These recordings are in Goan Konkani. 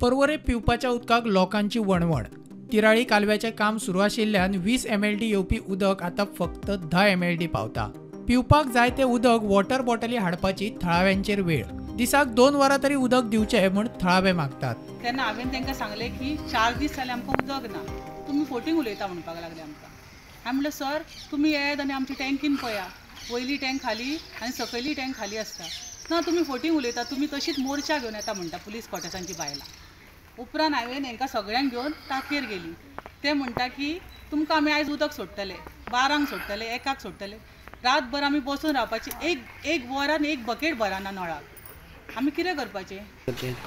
पर्वरे पिवपाच्या उदकाक लोकांची वणवण. तिराळी कालव्याचें काम सुरू आशिल्ल्यान 20 MLD येवपी उदक आतां फक्त 10 MLD पावता. पिवपाक जाय तें उदक वॉटर बॉटली हाडपाची थळाव्यांचेर वेळ. दिसाक 2 वरां तरी उदक दिवचें म्हूण थळावे मागतात. तेन्ना हांवें तांकां सांगलें की 4 दीस जाले आमकां उदक ना, तुमी फोटींग उलयता म्हणपाक लागले आमकां. हांवें म्हणलें सर तुमी येयात आनी आमची टँकीन पळया, वयली टँक खाली आनी सकयली टँक खाली आसता. ना तुमी फोटींग उलयता, तुमी तशीच मोर्चा घेवन येता म्हणटा पुलीस क्वॉर्टर्सांची बायलां. उपरांत हांवें हांकां सगळ्यांक घेवन टाकयेर गेली. ते म्हणटा की तुमकां आमी आयज उदक सोडटले, 12 सोडटले, 1 सोडटले. रातभर आमी बसून रावपाची, एक वरान एक बकेट भरना नळाक. आमी कितें करपाचें?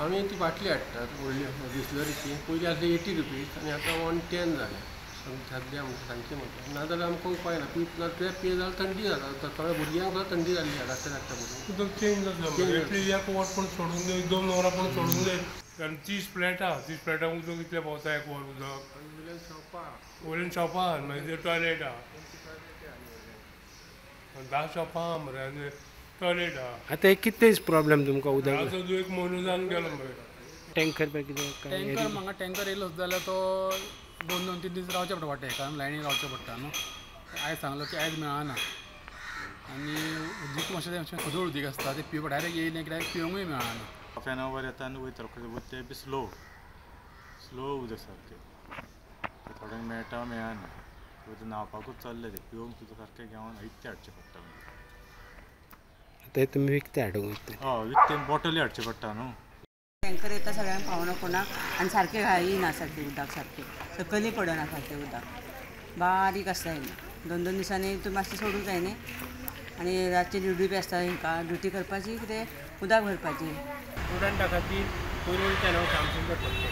आमी ती बाटली हाडटात व्हडली बिसलरीची, पयलीं आसली 80 रुपीज आनी आतां 110 जालें. सद्या सांगचें म्हणटा नाजाल्यार आमकां उपाय ना. पिवप तुवें पिये जाल्यार थंडी जाता, थोड्या भुरग्यांक सुद्दां थंडी जाल्ली आसा धाकट्या धाकट्या भुरग्यांक. उदक चेंज जातलें, एटलीस्ट एक वर पूण सोडूंक जाय, 2 वरां पूण सोडूंक जाय. कारण 30 फ्लॅटां, 30 फ्लॅटांक उदक इतलें पावता एक वर उदक. वयल्यान शॉपां, वयल्यान शॉपां, मागीर टॉयलेट आहा, 10 शॉपां मरे आनी टॉयलेट आहा. आतां कितले प्रॉब्लेम तुमकां उदक? आतां एक म्हयनो जावन गेलो मरे. टँकर कितें? टँकर म्हाका टँकर येयलो जाल्यार तो 2-2-3 दीस रावचें पडटा वाटेक, कारण लायनी रावचें पडटा न्हू. आयज सांगलो की आयज मेळना आनी उदीक मातशें मातशें खदूळ उदीक आसता, तें पिवपाक डायरेक्ट येयलें की डायरेक्ट पिवंकूय मेळना. हाफ एन our येता आनी वयता रोखडें, ते बी स्लो स्लो उदक सारकें, थोड्यांक मेळटा मेळना. न्हांवपाकूच चल्लें तें, पिवंक सुद्दां सारकें घेवन विकतें हाडचें पडटा. ते तुमी विकतें हाडूंक? हय, विकतें बॉटली हाडचें पडटा न्हू. टँकर येता सगळ्यांक पावना कोणाक आनी सारकें येना, सारकें उदक सारकें सकयलय पडना, सारकें उदक बारीक आसता. येना 2-2 दिसांनी तुमी मातशें सोडूंक जाय न्ही. आनी रातची ड्युटी बी आसता, हिंका ड्युटी करपाची कितें उदक भरपाची. स्टुडंटा खातीर पयर वयता न्हू श्यामसुंदर पडटे,